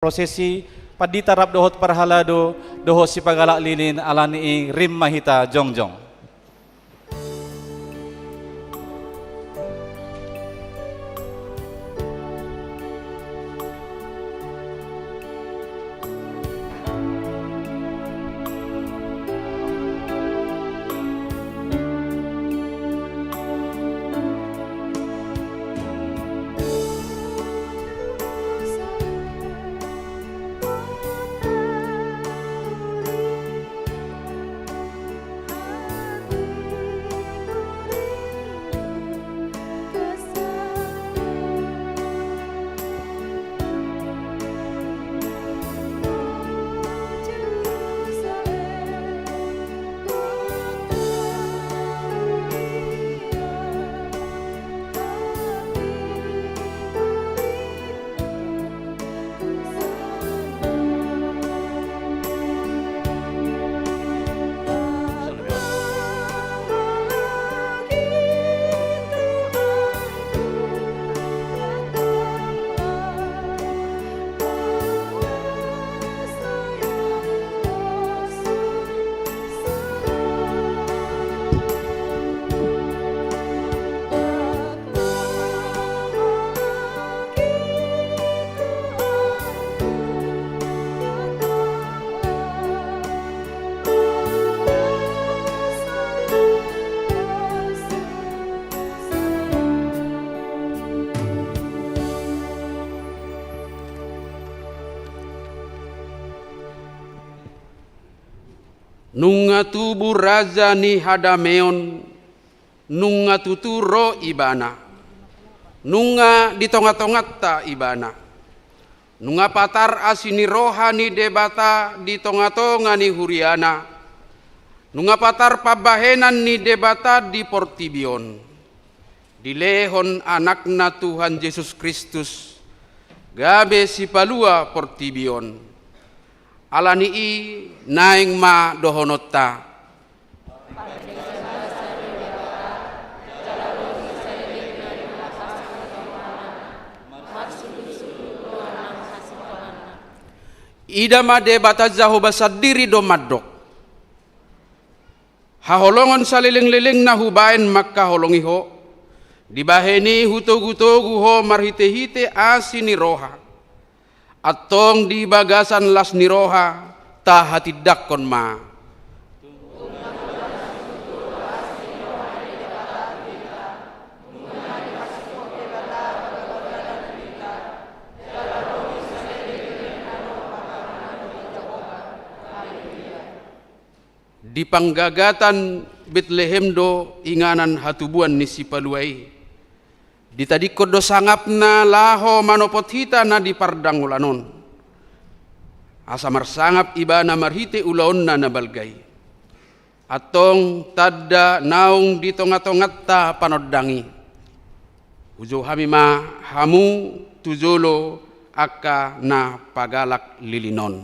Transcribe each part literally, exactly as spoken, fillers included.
Prosesi pandita rap dohot parhalado dohot sipagalak lilin, alani i rap ma hita jongjong. Nunga tubu Raja ni hadameon, nunga tutu ro Ibana, nunga di tongatonganta Ibana. Nunga patar asi ni roha ni Debata di tongatonga ni huriaNa, nunga patar pambahenan ni Debata di portibi on. Dilehon AnakNa Tuhan Jesus Kristus, gabe sipalua portibi on. Alani i naeng ma dohononta. Ida ma Debata Jahowa sandiri do mandok: Haholongon salelenglelengna hubahen mangkaholongi ho, dibahen i hutogutogu ho marhitehite asi ni roha. Antong di bagasan las ni roha tahatindangkon ma. Di panggagatan Betlehem do inganan hatubuan ni Sipalua i. Ditadingkon do sangapna laho manopot hita na di pardangolan on, asa marsangap Ibana marhite ulaonna na balga i. Antong tanda naung di tongatonganta panondang i. Hujou hami ma hamu tu jolo angka na pagalak lilin on.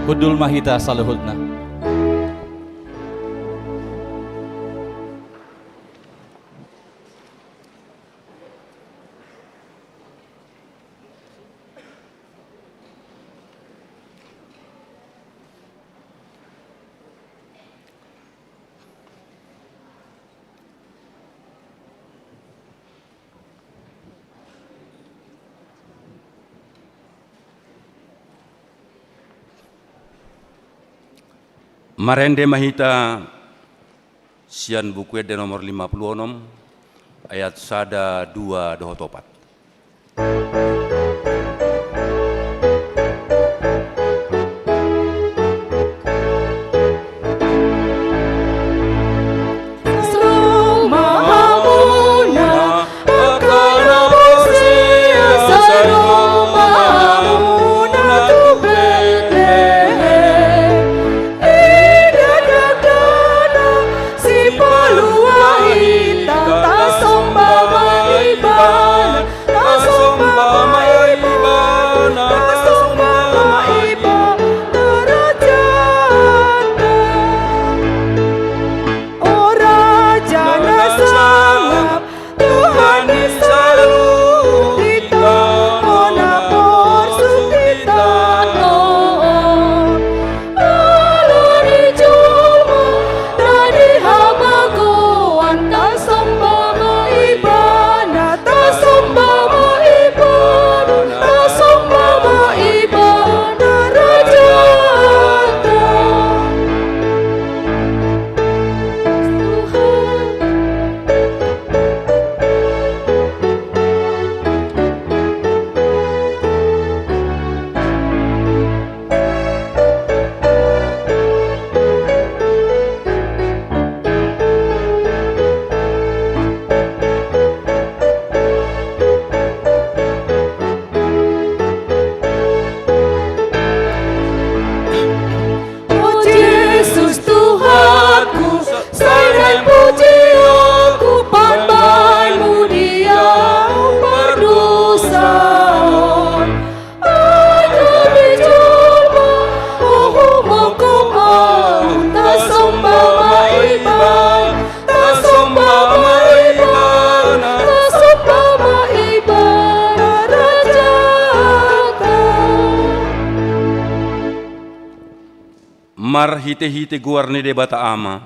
Hundul ma hita saluhutna. Marende ma hita sian Buku Ende nomor lima pulu onom, ayat sada, dua dohot opat. Sipalua hita, tasomba ma Ibana, tasomba ma Ibana, tasomba ma Ibana, rajanta. O Raja na sangap, Tuhan ni saluhut hita, Ho na porsuk hita nuaeng. Ala ni jolma na di hamagoan, tasomba ma Ibana, tasomba ma Ibana, tasomba ma Ibana, rajanta. Tuhan. O Jesus Tuhanku, sai naeng pujionku pambahenMu di ahu pardosa on. Anak ni jolma, humophop ahu, tasomba ma Ibana, tasomba ma Ibana, tasomba ma Ibana, rajanta. Marhitehite goar ni Debata Ama,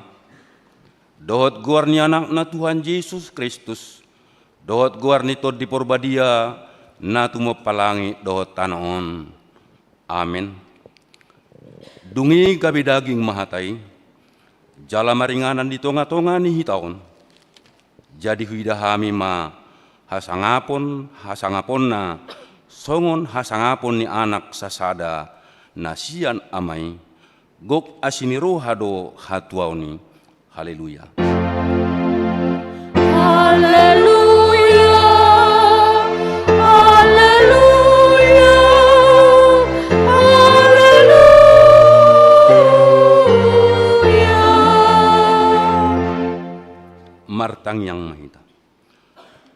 dohot goar ni Anakna Tuhan Jesus Kristus, dohot goar ni Tondi Porbadia, na tumompa langit dohot tano on. Amen. Dung i gabe daging ma hata i, jala maringanan di tongatonga ni hita on. Jadi huida hami ma hasangapon, hasangaponna, songon hasangapon ni anak sasada na sian ama i, gok asi ni roha do hatuaon i. Haleluya. Haleluya, haleluya, haleluya. Martangiang ma hita.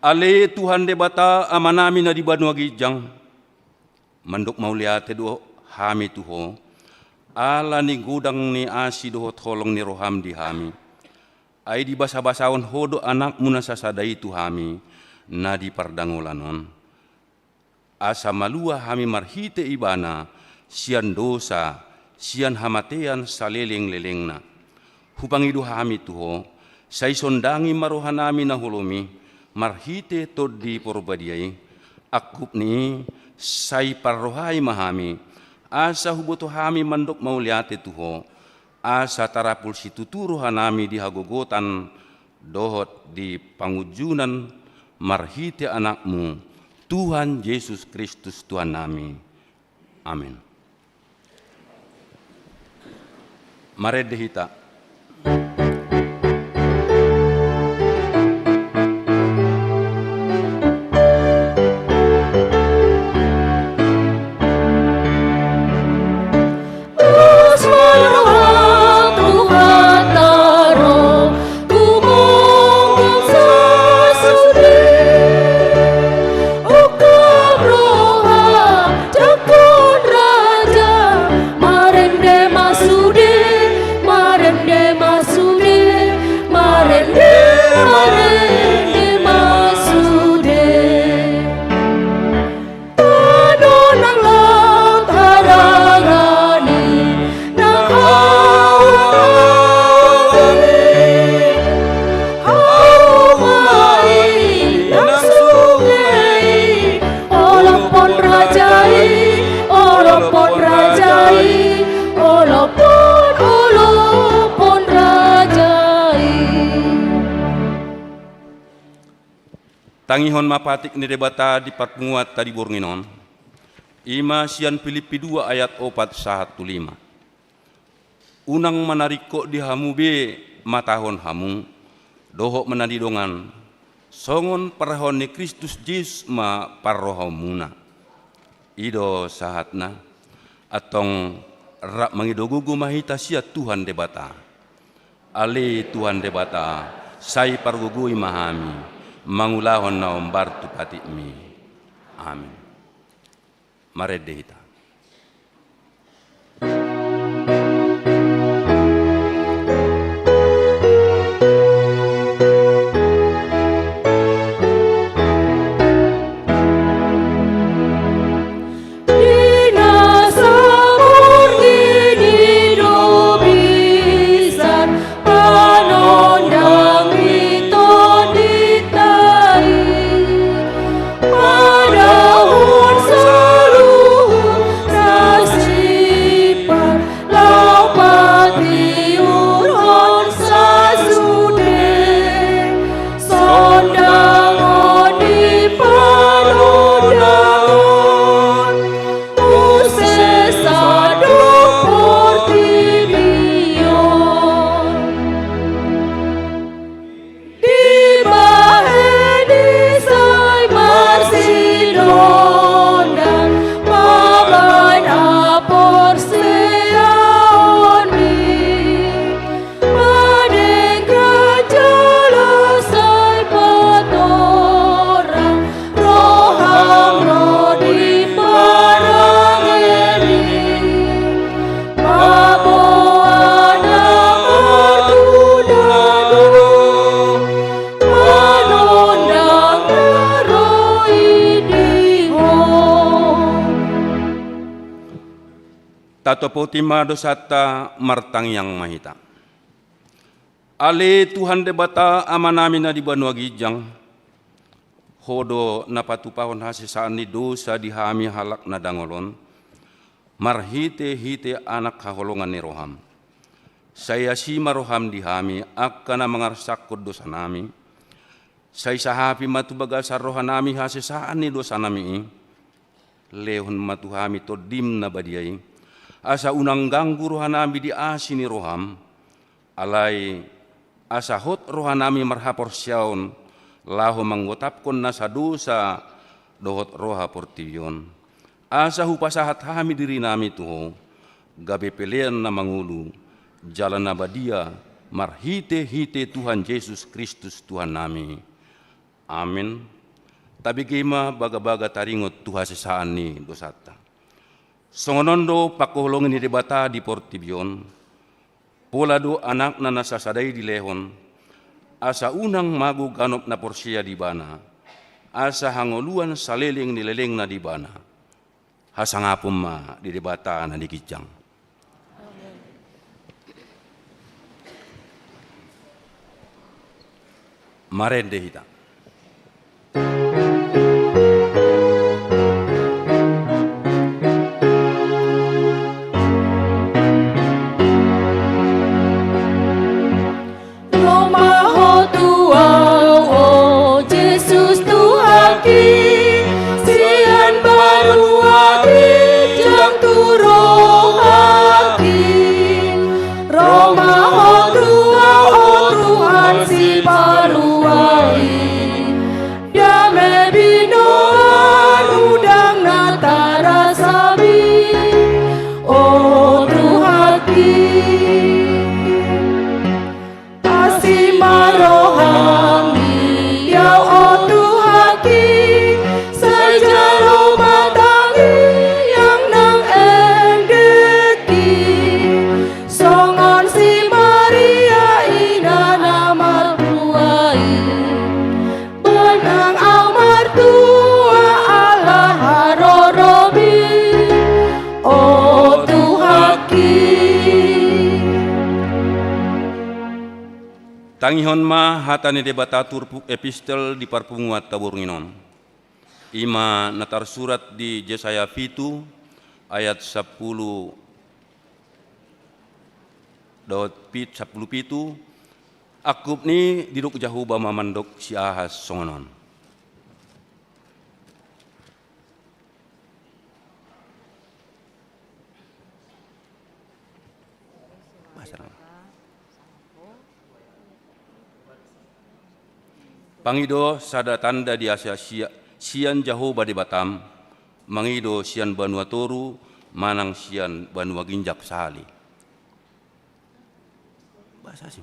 Ale Tuhan Debata, Amanami na di banua ginjang, mandok mauliate do hami tu Ho, ala ni godang ni asi dohot holong ni roham di hami. Ai dibasabasahon Ho do Anakmu na sasada i tu hami, na di pardangolan on. Asa malua hami marhite Ibana, sian dosa, sian hamatean salelenglelengna. Hupangido hami tu Ho, sai sondangi ma rohanami na holom i, marhite Tondi Porbadia i, angkup ni i, sai parrohai ma hami, asa huboto hami mandok mauliate tu Ho, asa tarapul situtu rohanami di hagogotan, dohot di pangunjunan marhite Anakmu, Tuhan Jesus Kristus Tuhannami. Amen. Marende hita. Olophon raja i, olophon, olophon raja i. Tangihon ma patik ni Debata di parpunguanta di borngin on. I ma sian Pilippi dua ayat opat sahat tu lima. Unang ma na ringkot di hamu be matahon hamu, dohot ma na di dongan, songon parrohaon ni Kristus Jesus ma parrohaonmuna. I do sahatna. Antong rap mangido gogo ma hita sian Tuhan Debata. Ale Tuhan Debata, sai pargogoi ma hami, mangulahon na hombar tu patikmi. Amin. Marende hita. Di na saborngin i do bisan panondang ni tondinta i. Padahon saluhut na simpar laho patiurhon sasude sondangon ni panondang on muse sadok portibi on. Dibahen i sai marsinondang mambahen haporseaonmi. Madenggan jala sai patorang roham ro di parange i. Paboa na martunda do panondang na ro i di ho. Tatopoti ma dosanta, martangiang ma hita. Ale Tuhan Debata Amanami na di banua ginjang, Ho do na patupahon hasesaan ni dosa di hami halak na dangol on, marhitehite Anak haholongan ni roham. Sai asi ma roham di hami angka na mangarsakhon dosanami. Sai sahapi ma tu bagasan rohanami hasesaan ni dosanami i. Lehon ma tu hami Tondim na badia i, asa unang ganggu rohanami di asi ni roham. Alai asa hot rohanami marhaporseaon, laho manggotapkon nasa dosa dohot roha portibi on. Asa hupasahat hami dirinami tu Ho, gabe pelean na mangolu, jala na badia, marhitehite Tuhan Jesus Kristus Tuhannami. Amen. Tabege ma bagabaga taringot tu hasesaan ni dosanta. Songon on do pangkaholongi ni Debata di portibi on, pola do Anakna na sasada i dilehon, asa unang mago ganup na porsea di Ibana, asa hangoluan saleleng ni lelengna di Ibana. Hasangapon ma di Debata na di ginjang. Amen. Marende hita. Ro ma Ho tu ahu, o Jesus Tuhanki, sian banua ginjang tu rohangki. Ro ma Ho tu ahu, o Tuhan Sipaluahi, dame binoan unang na tarasa be, o Tuhanki. Asi ma roham di ahu, o Tuhanki, sai jalo ma tangiang nang endengki. Songon si Maria ina na martua i, manang ahu martua ala haroromi, o Tuhanki. Tangihon ma hata ni Debata turpuk epistel di parpunguanta borngin on. I ma na tarsurat di Jesaya pitu ayat sampulu dohot pit-, sampulu pitu, angkup ni i didok Jahowa ma mandok si Ahas songon on. Pangido sada tanda di asi-, asi-, sian Jahowa Debatam, mangido sian banua toru manang sian banua ginjang sahali. Bahasa asing.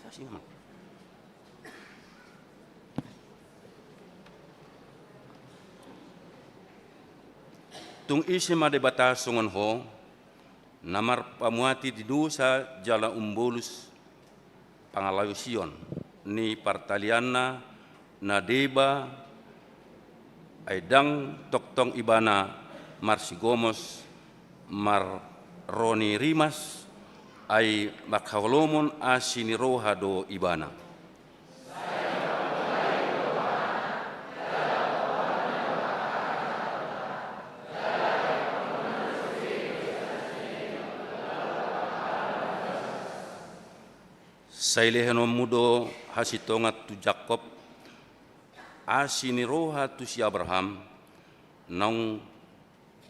Bahasa asing, Amang. Tung ise ma Debata songon Ho, na marpamuati di dosa jala umbolus pangalaosion ni partalianna na deba, ai ndang tongtong ibana marsigomos, marroni rimas, ai marhaholomon asi ni roha do ibana. Sai lehononmu do hasintongan tu Jakob, asi ni roha tu si Abraham, naung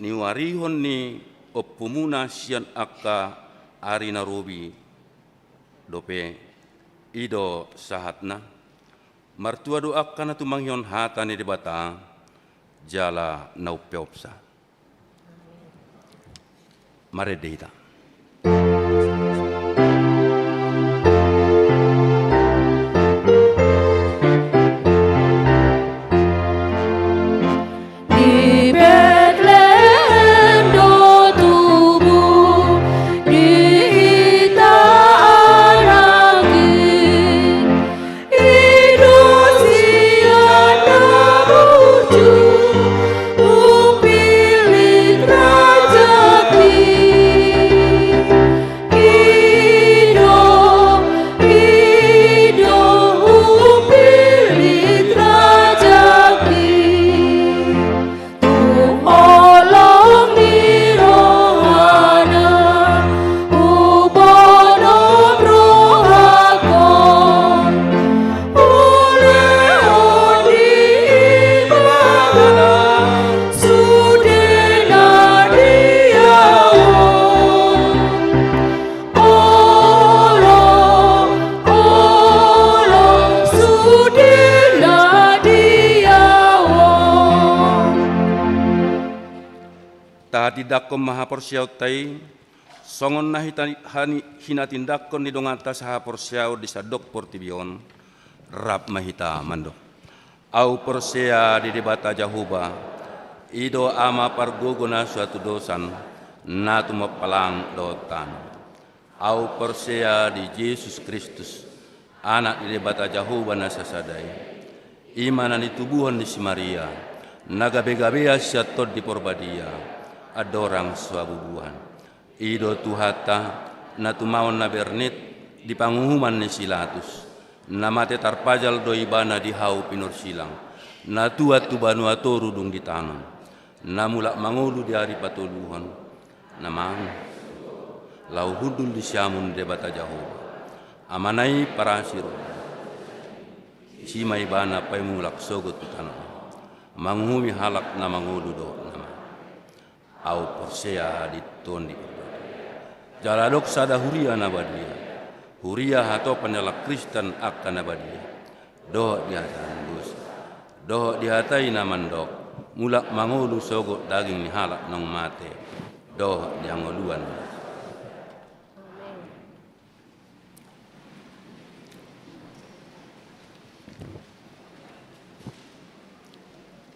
niuarihon ni ompumuna sian angka ari na robi dope. I do sahatna. Martua do angka na tumangihon hata ni Debata jala na umpeopsa. Marende hita. Di Betlehem do tubu di hita Anak i. I do sian na burju, umpil ni rajaKi. I do, i do umpil ni rajaKi. Tu holong ni rohana, hubonom rohangkon, ulehon di ibana sude na dia on. Olo, olo, sude na dia on. Tahatindangkon ma haporseaonta i, songon na hita-, hani-, hinatindangkon ni donganta sahaporseaon di sandok portibi on, rap ma hita mandok. Ahu porsea di Debata Jahowa, i do Ama pargogo na so hatudosan, na tumompa langit dohot tano. Ahu porsea di Jesus Kristus, Anak ni Debata Jahowa na sasada i. I ma na nitubuhon ni si Maria, na gabegabean sian Tondi Porbadia, andorang so habubuhan. I do Tuhanta, na tumaon na bernit di panguhuman ni si Latus, na mate tarpajal do ibana di hau pinorsilang, na tuat tu banua toru dung ditanom, na mulak mangolu di ari patoluhon, na mang-, laho hundul di siamun Debata Jahowa, Amana i parasi roha. Disi ma ibana paimulak sogot tu tano on, manguhumi halak na mangolu dohot na mate. Ahu porsea di Tondi Porbadia. Jala adong sada huria na badia. Huria hatopan ni halak Kristen angka na badia. Dohot di hata ni dosa. Dohot di hata i na mandok, mulak mangolu sogot daging ni halak naung mate. Dohot di hangoluan.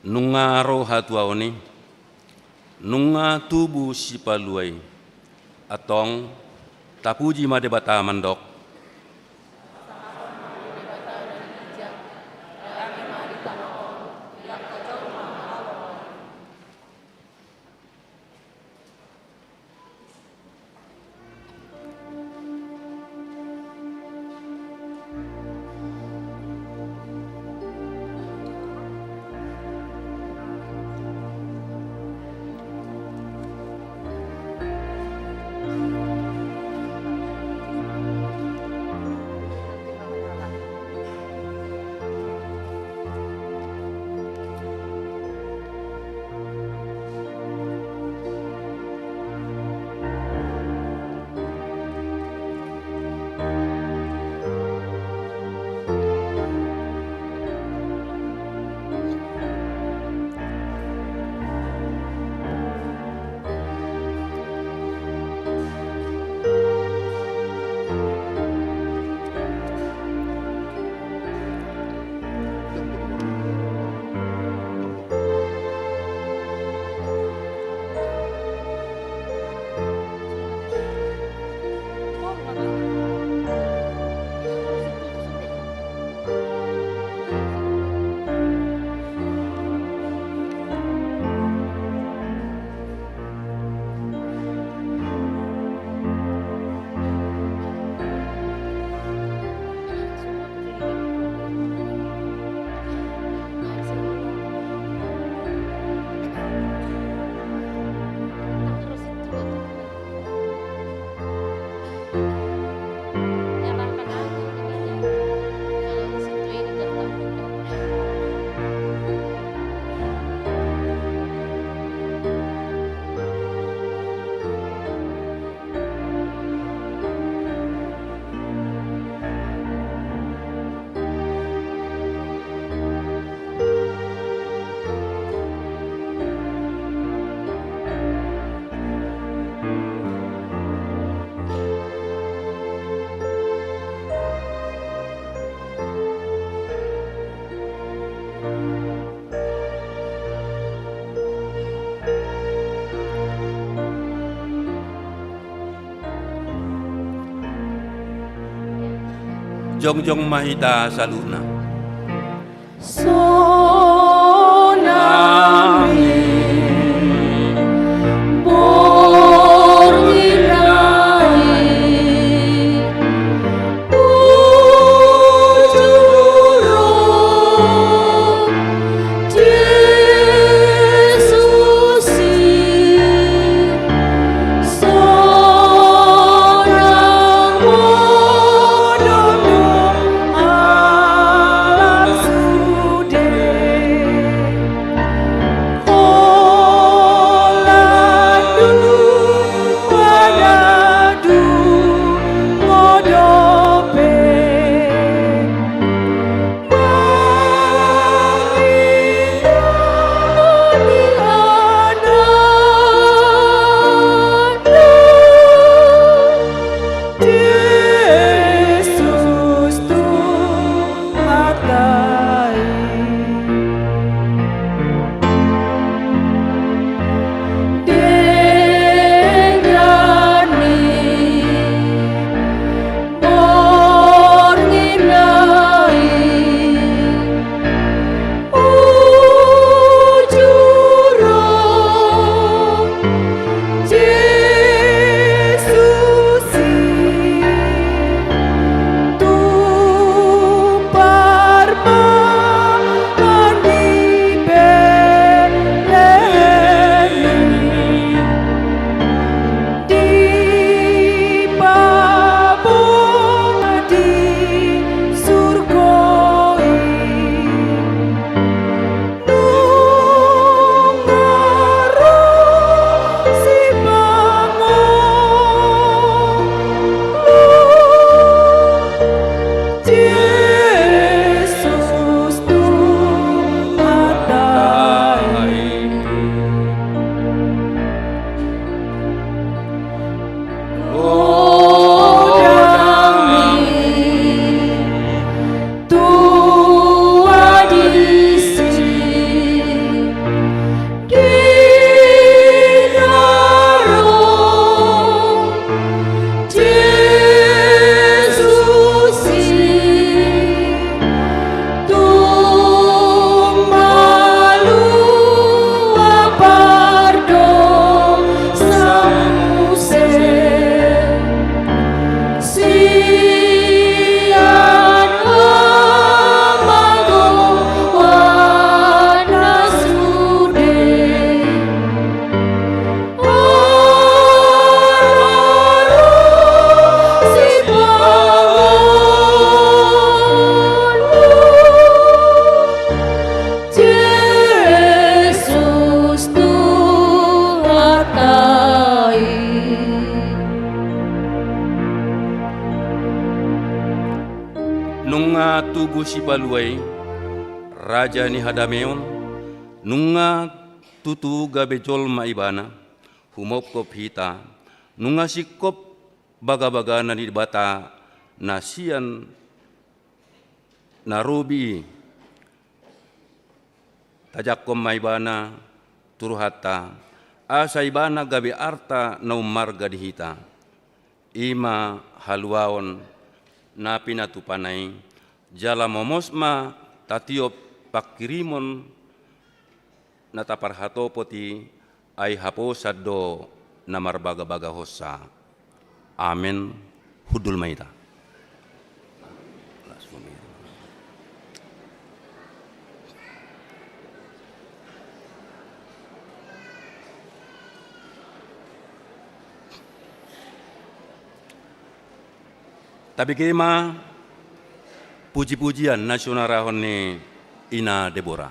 Nunga ro hatuaon i, nunga tubu Sipalua i. Antong, tapuji ma Debata mandok. Jongjong ma hita saluhutna. Sonang i borngin nai, uju ro Jesus i. Sonang modom do halak sude. Holan dung, holan dung, modom pe. Denggan ni borngin nai, uju ro Jesus i, tu parmahan di Betlehem i. Dipaboa di surgo i, nunga ro sipangolu. Jesus Tuhanta i. Godang i tu adisi. Di na ro Jesus i, tumangihon pardosa muse. Sian hamagoan na sude, ro sipangolu. Jesus Tuhanta i. Nunga tubu Sipalua i, Raja ni hadameon, nunga tutu gabe jolma Ibana, humopkop hita, nunga singkop bagabagana ni Debata na sian na robi i. Tajangkon ma Ibana tu rohanta, asa Ibana gabe arta na ummarga di hita. I ma haluaon na pinatupana i, jala momos ma tatiop panghirimon na taparhatopot i, ai haposan do na marbagabagahonsa. Amen. Hundul ma hita. Tabege ma pujipujian na sinurahon ni Ina Debora.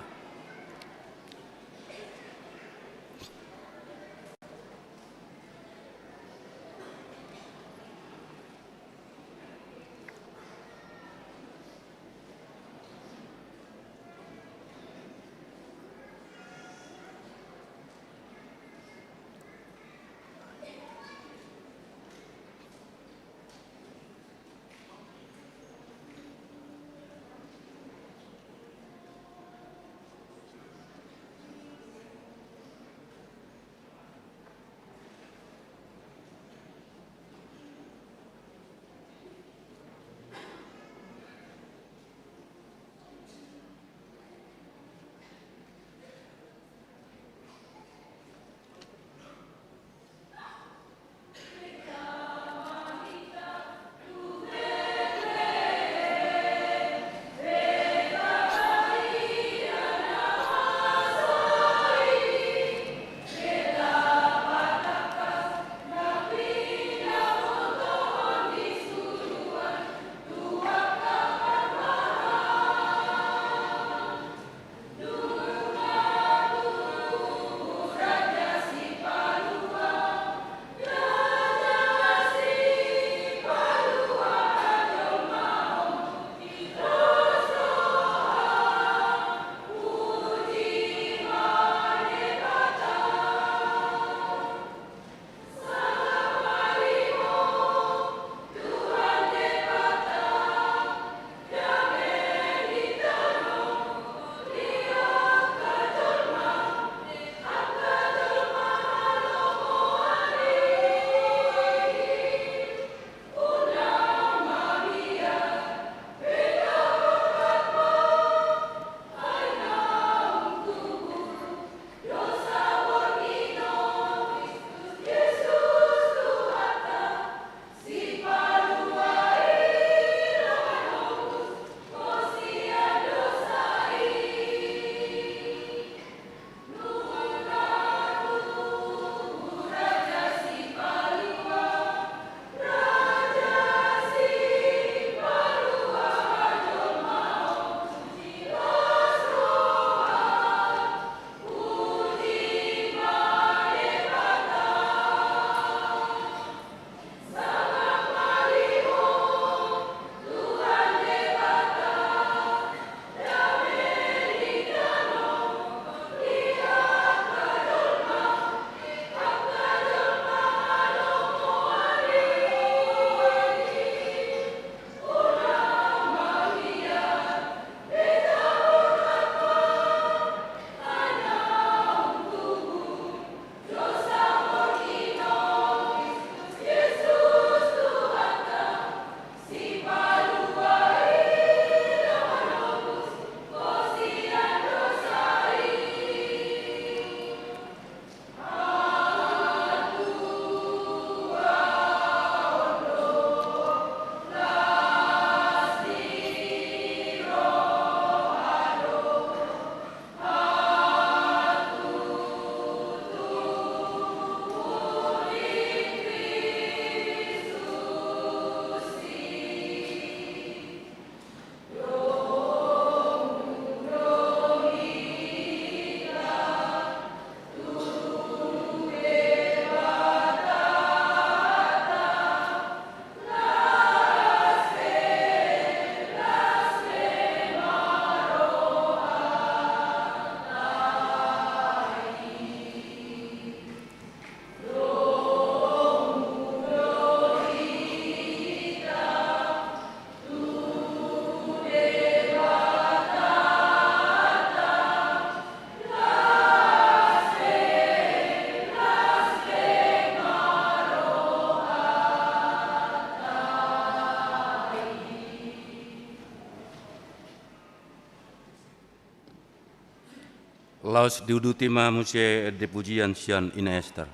Laos diuduti ma muse ende pujian sian Ina Ester.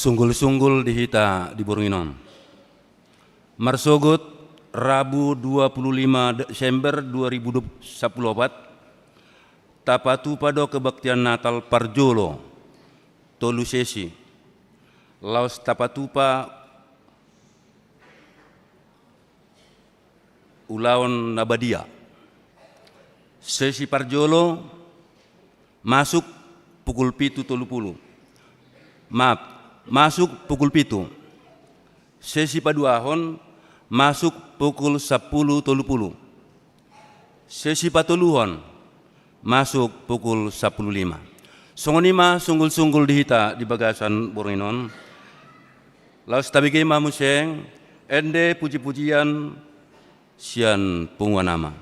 Sunggul-sunggul di hita di borngin on. Marsogot Rabu dua puluh lima Desember dua ribu dua puluh opat, tapatupa do kebaktian Natal parjolo, tolu sesi. Laos tapatupa ulaon na badia. Sesi parjolo masuk pukul pitu tolu pulu. Maaf, masuk pukul pitu. Sesi paduahon masuk pukul sampulu tolu pulu. Sesi patoluhon masuk pukul sampulu lima. Songon i ma sunggul-sunggul di hita di bagasan borngin on. Laos tabege ma muse ende puji-pujian sian punguan ama.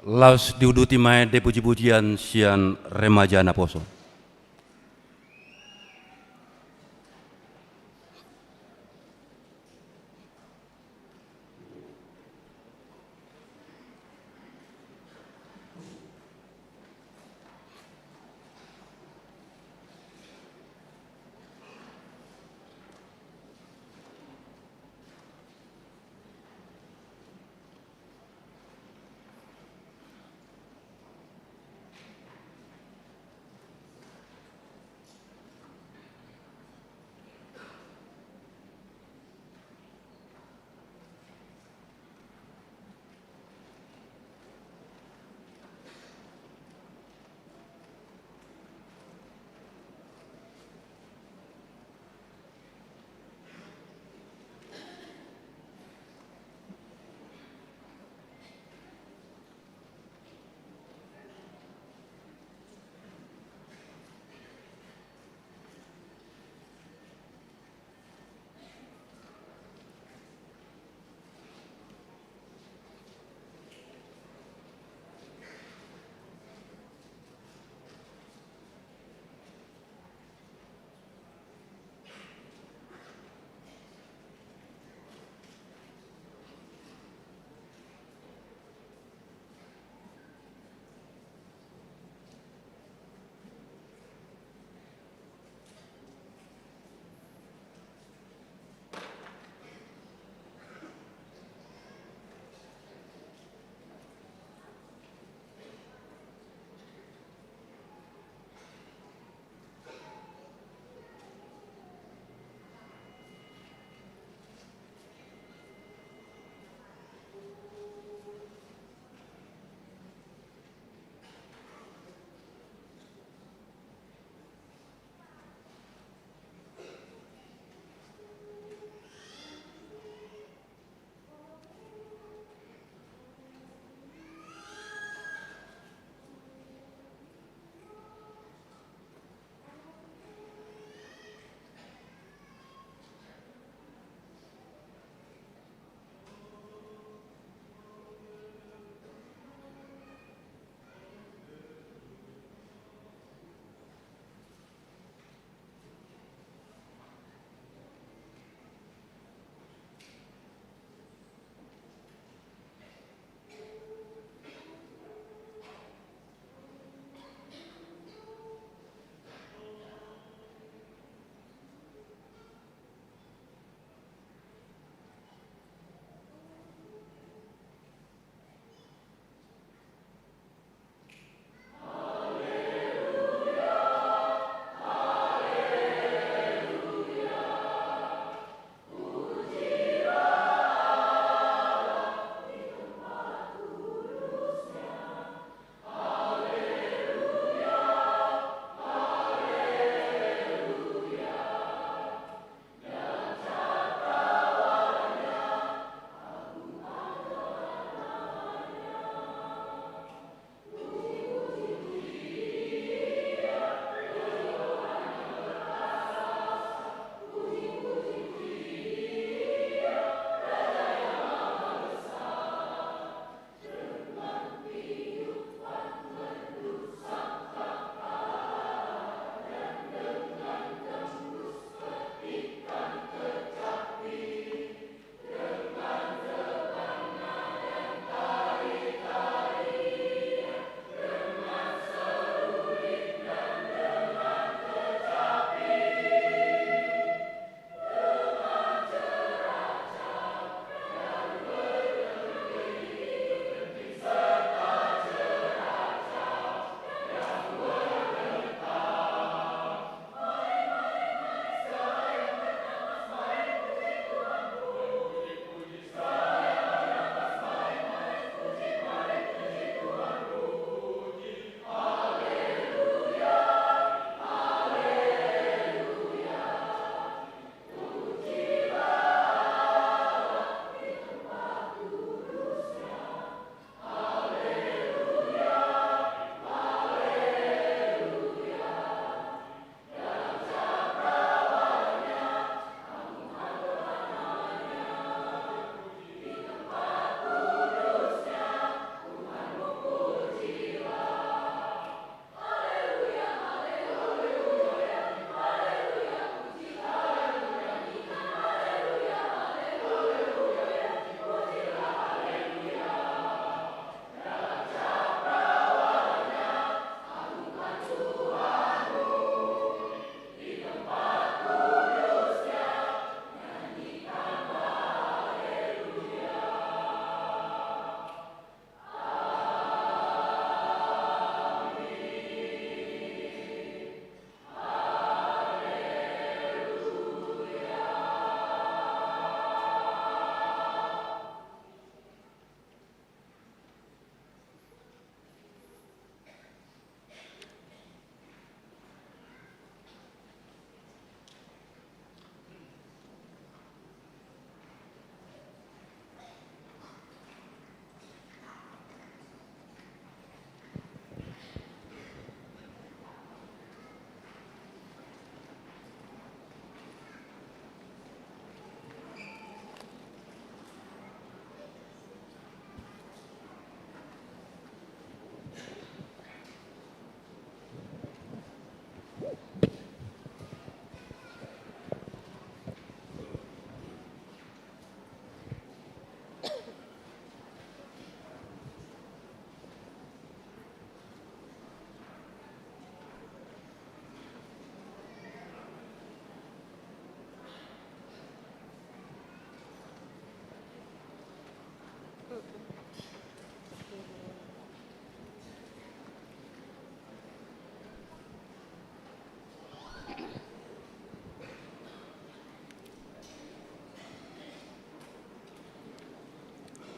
Laos diuduti ma ende pujipujian sian remaja naposo.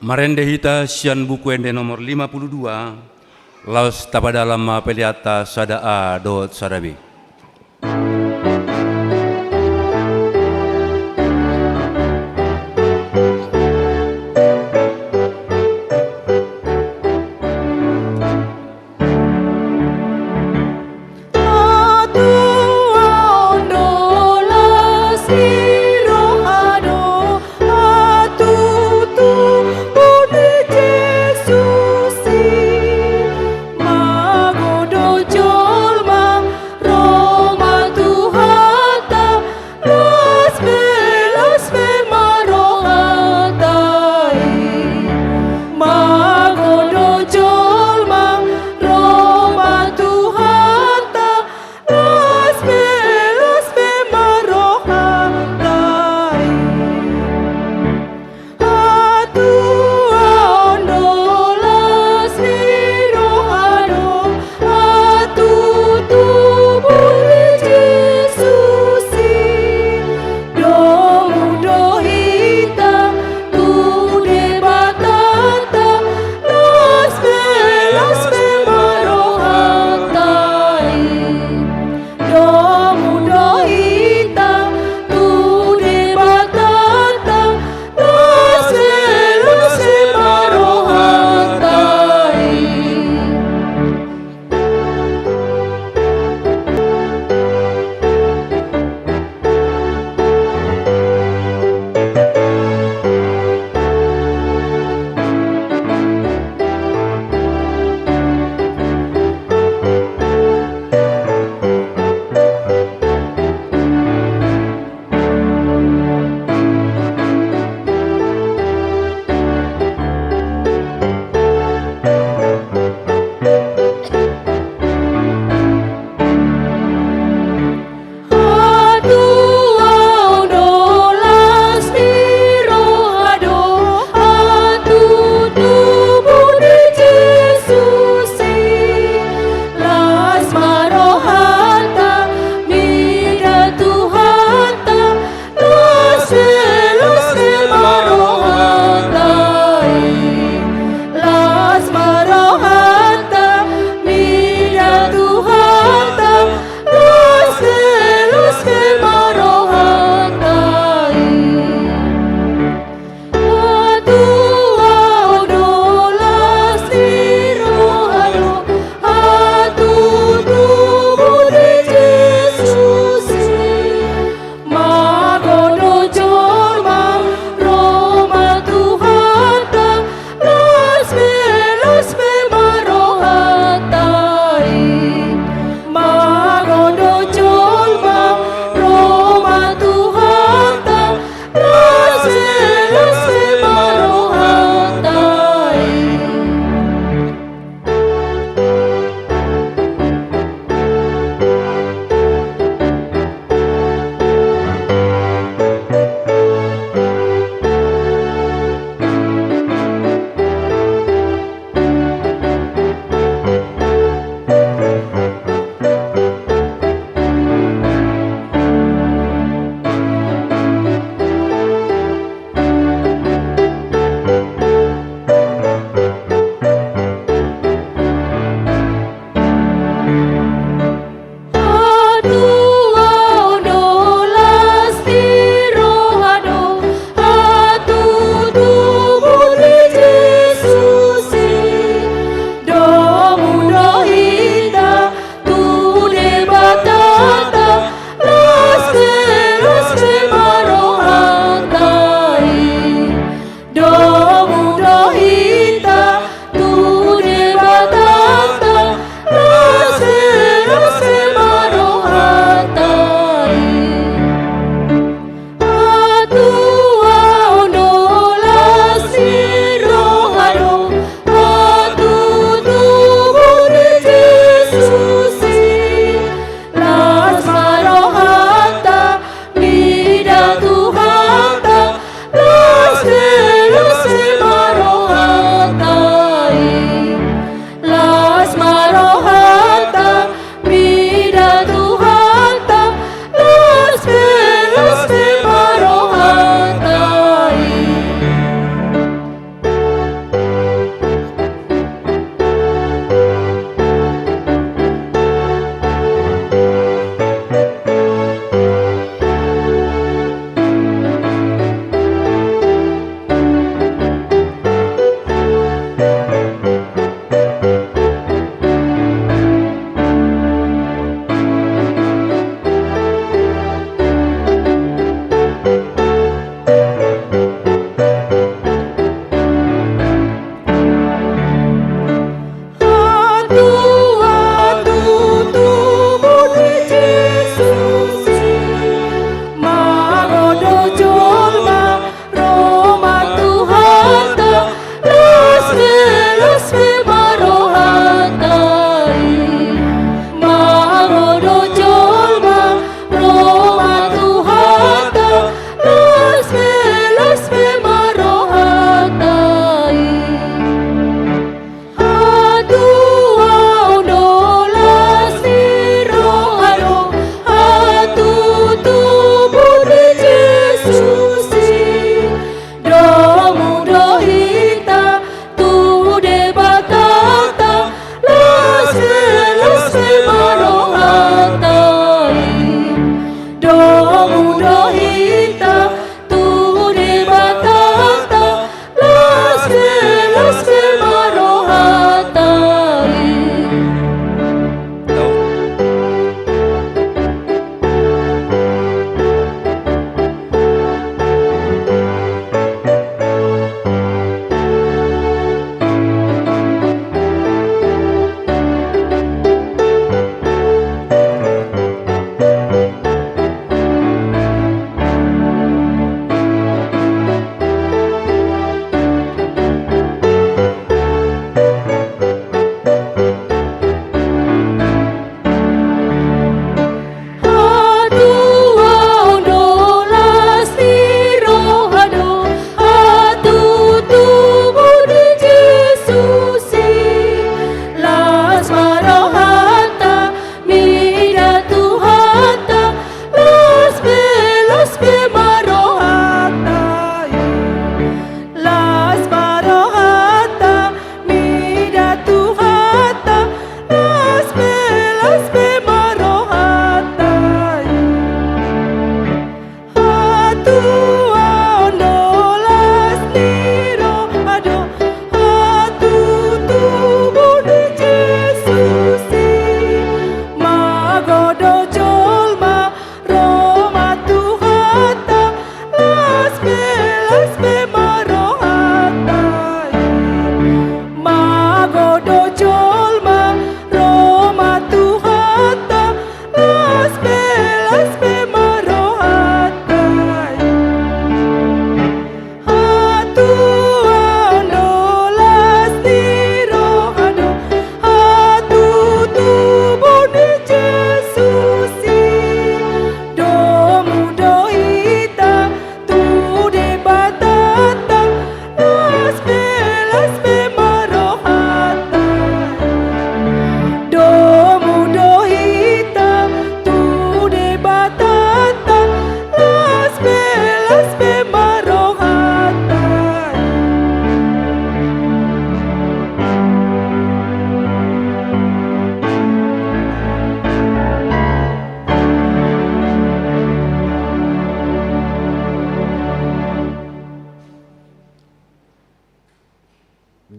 Marende hita sian Buku Ende nomor lima puluh dua, laos tapadalan ma peleanta sada A dohot sada B.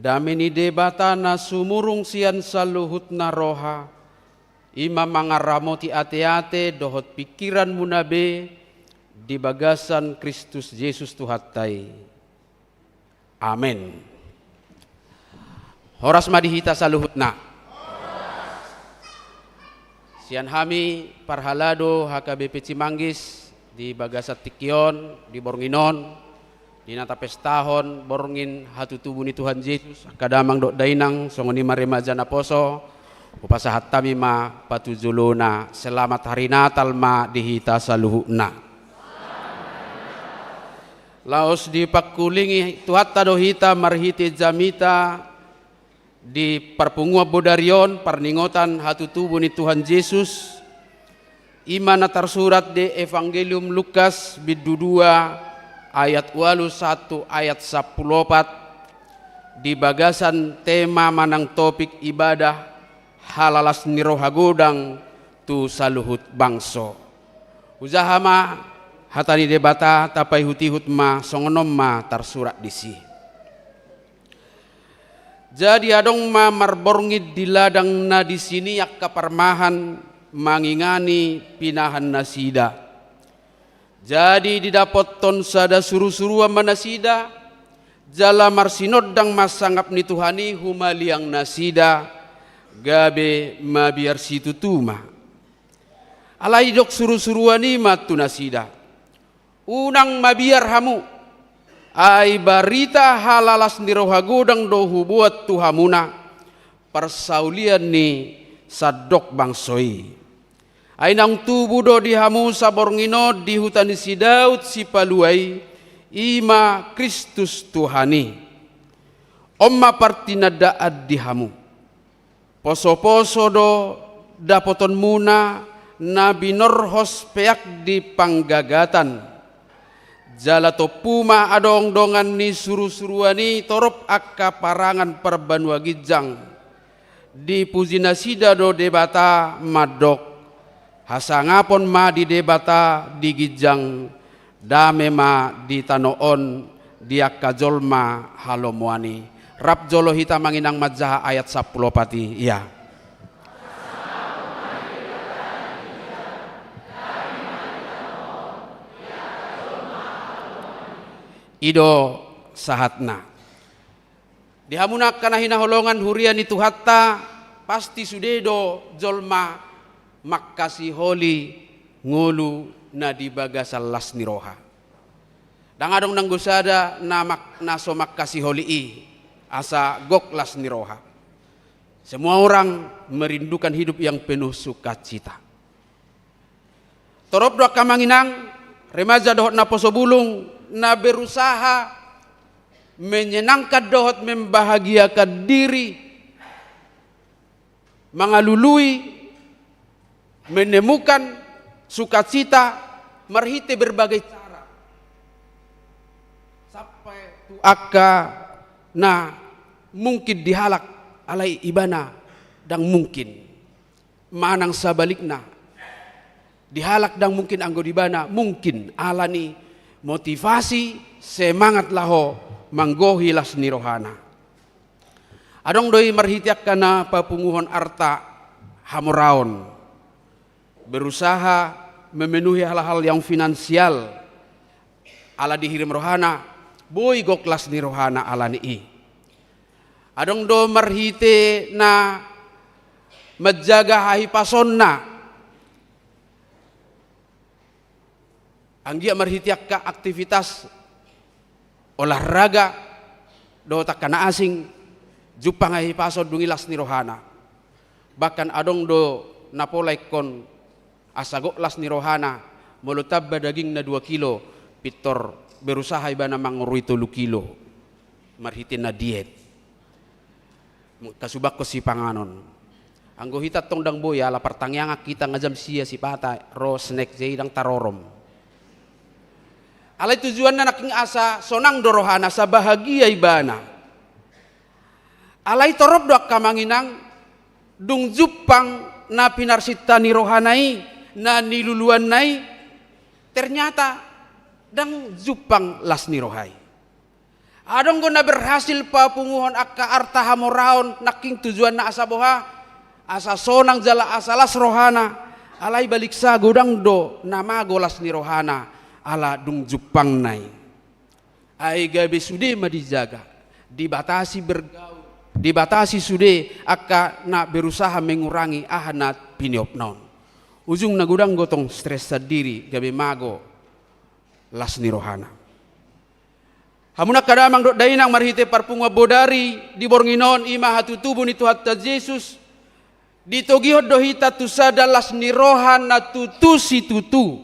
Dame ni Debata na sumurung sian saluhutna roha, i ma mangaramoti ateate dohot pingkiranmuna be di bagasan Kristus Jesus Tuhanta i. Amen. Horas ma di hita saluhutna. Sian hami parhalado H K B P Cimanggis di bagasan tingki on, di borngin on, di na tapestahon borngin hatutubu ni Tuhan Jesus, angka damang dohot dainang, songon i ma remaja naposo, hupasahat hami ma patujolona, selamat hari Natal ma di hita saluhutna. Laos dipangkulingi Tuhanta do hita marhite jamita di parpunguan bodari on, parningotan hatutubu ni Tuhan Jesus, i ma na tarsurat di Evangelium Lukas bindu dua ayat ualu sahat tu ayat sampulu opat, di bagasan tema manang topik ibadah halalas ni roha godang tu saluhut bangso. Hujaha ma hata ni Debata, tapaihutihut ma, songon on ma tarsurat disi. Jadi adong ma marborngin di ladang na disi ni angka parmahan mangingani pinahannasida. Jadi didapothon sada surusuruan ma nasida, jala marsinondang ma sangap ni Tuhan i humaliang nasida, gabe mabiar situtu ma. Alai didok surusuruan i ma tu nasida: Unang mabiar hamu, ai barita halalas ni roha godang do huboan tu hamuna, parsaulian ni sandok bangso i. Ai naung tubu do di hamu saborngin on di huta ni si Daud Sipalua i, i ma Kristus Tuhan i. On ma partinandaan di hamu: Posoposo do dapotonmuna na binorhos peak di panggagatan. Jala tompu ma adong dongan ni surusuruan i torop angka parangan parbanua ginjang. Dipuji nasida do Debata mandok: Hasangapon ma di Debata di ginjang, dame ma di tano on di angka jolma halomoan i. Rap jolo hita manginang manjaha ayat sampulu opat i, ia. I do sahatna. Di hamuna angka na hinaholongan huria ni Tuhanta, pasti sude do jolma mangkasiholi ngolu na di bagasan las ni roha. Ndang adong nanggo sada na mak-, na so mangkasiholi i, asa gok las ni roha. Semua orang merindukan hidup yang penuh sukacita. Torop do angka manginang, remaja dohot naposo bulung, na berusaha menyenangkan dohot membahagiakan diri, mangalului, menemukan sukacita marhite berbagai cara. Sampai tu angka na mungkin di halak, alai ibana ndang mungkin. Manang sabalikna, di halak ndang mungkin, anggo di ibana mungkin, alani motivasi, semangat laho manggohi las ni rohana. Adong do i marhite angka na papunguhon arta hamoraon, berusaha memenuhi hal-hal yang finansial, ala dihirim rohana, boi gok las ni rohana alani i. Adong do marhite na manjaga hahipasonna, anggiat marhite angka aktivitas olahraga dohot angka na asing, jumpang hahipason dung i las ni rohana. Bahkan adong do na pola ingkon asa gok las ni rohana, molo tamba dagingna dua kilo, pintor berusaha ibana mangorui tolu kilo marhite na diet. Mangkasubanghon sipanganon. Anggo hita tong ndang boi, ala partangiangan hita, nga jam sia sipata ro snack, jadi ndang tarorom. Alai tujuanna nangkin asa sonang do rohana, asa bahagia ibana. Alai torop do angka manginang, dung jumpang na pinarsinta ni rohana i, na niluluanna i, ternyata ndang jumpang las ni roha i. Adong do na berhasil papunguhon angka arta hamoraon nangkin tujuanna asa boha, asa sonang jala asa las rohana, alai baliksa godang do na mago las ni rohana, ala dung jumpangna i. Ai gabe sude ma dijaga, dibatasi bergaul, dibatasi sude angka na berusaha mengurangi aha na piniopna on. Ujungna godang do tong stres sandiri, gabe mago las ni rohana. Hamu angka damang dohot dainang, marhite parpunguan bodari di borngin on, i ma hatutubu ni Tuhanta Jesus, ditogihon do hita tu sada las ni roha na tutu situtu.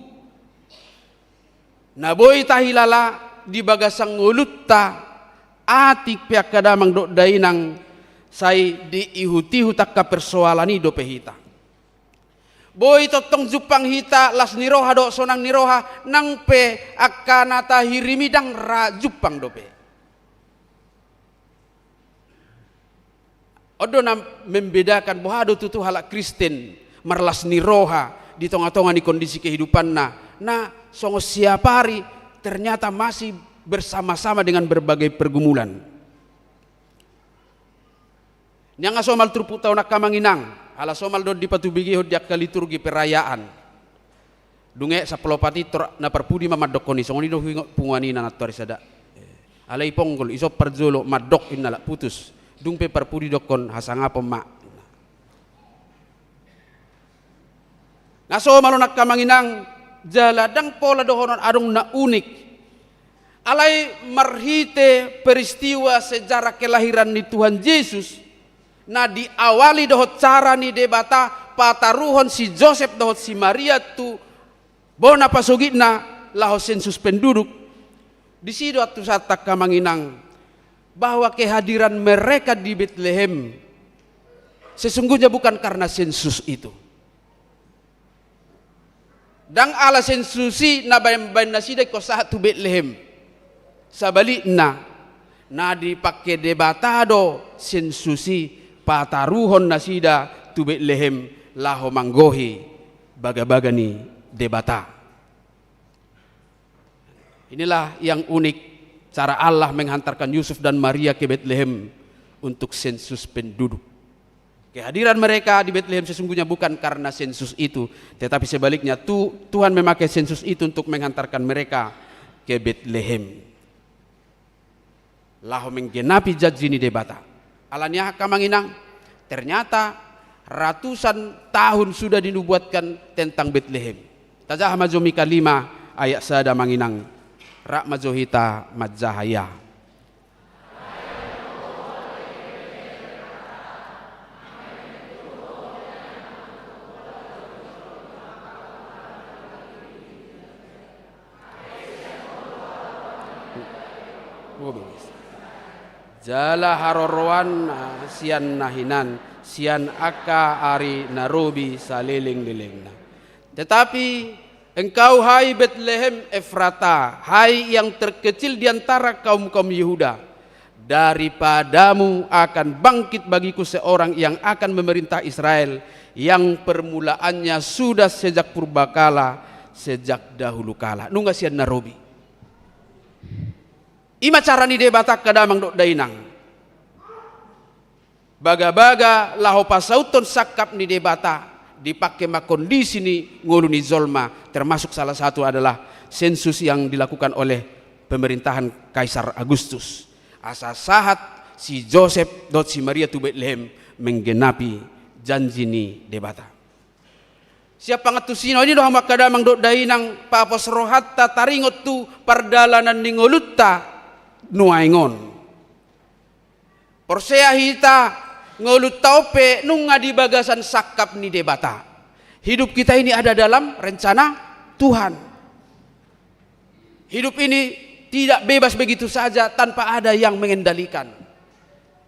Na boi tahilala di bagasan ngolunta, atik pe angka damang dohot dainang, sai diihutihut angka persoalan i dope hita. Boi tongtong jumpang hita las ni roha dohot sonang ni roha, nang pe angka na tahirimi ndang ra jumpang dope. On do na membedakan boha do tutu halak Kristen marlas ni roha di tongatonga ni kondisi kehidupanna, na songon siap ari ternyata masih bersama-sama dengan berbagai pergumulan. Nian nga somal turpukta on angka amang inang, ala somal do dipatubegehon di angka liturgi perayaan. Dung sampulu opat i tor na parpudi ma mandokkon i, songon i do huingot punguan i na nantoari sada. Alai i ponggol, ison parjolo mandok inna lak putus. Dung pe parpudi dokkon hasangapon ma. Nga somal on angka amang inang, jala ndang pola dohonon adong na unik. Alai marhite peristiwa sejarah kelahiran ni Tuhan Jesus, na diawali dohot cara ni Debata pataruhon si Josep dohot si Maria tu bona pasogitna laho sensus penduduk, disi do antusanta angka amang inang, bahwa kehadiran mereka di Betlehem sesungguhnya bukan karena sensus itu. Ndang ala sensus i na baen-baen nasida ingkon sahat tu Betlehem. Sabalikna, na dipangke Debata do sensus i pataruhon nasida tu Betlehem laho manggohi bagabaga ni Debata. Inilah yang unik, cara Allah menghantarkan Yusuf dan Maria ke Betlehem untuk sensus penduduk. Kehadiran mereka di Betlehem sesungguhnya bukan karena sensus itu, tetapi sebaliknya, tu-, Tuhan memakai sensus itu untuk menghantarkan mereka ke Betlehem. Laho menggenapi janji ni Debata. Alani aha angka amang inang? Ternyata ratusan tahun sudah dinubuatkan tentang Betlehem. Tajaha ma jo Mika lima ayat sada amang inang. Rap ma jo hita manjaha ia. Jala haroroanna sian na hinan, sian angka ari na robi salelenglelengna. Tetapi engkau, hai Betlehem Efrata, hai yang terkecil di antara kaum-kaum Yehuda, daripadamu akan bangkit bagiku seorang yang akan memerintah Israel, yang permulaannya sudah sejak purbakala, sejak dahulu kala. Nunga sian na robi. I ma cara ni Debata angka damang dohot dainang. Bagabaga laho pasauthon sangkap ni Debata, dipangke ma kondisi ni ngolu ni jolma, termasuk salah satu adalah sensus yang dilakukan oleh pemerintahan Kaisar Agustus. Asa sahat si Josep dohot si Maria tu Betlehem menggenapi janji ni Debata. Sian pangantusion i do hamu angka damang dohot dainang, papos rohanta taringot tu pardalanan ni ngolunta nuaeng on. Porsea hita, ngolunta on pe nunga di bagasan sangkap ni Debata. Hidup kita ini ada dalam rencana Tuhan. Hidup ini tidak bebas begitu saja tanpa ada yang mengendalikan.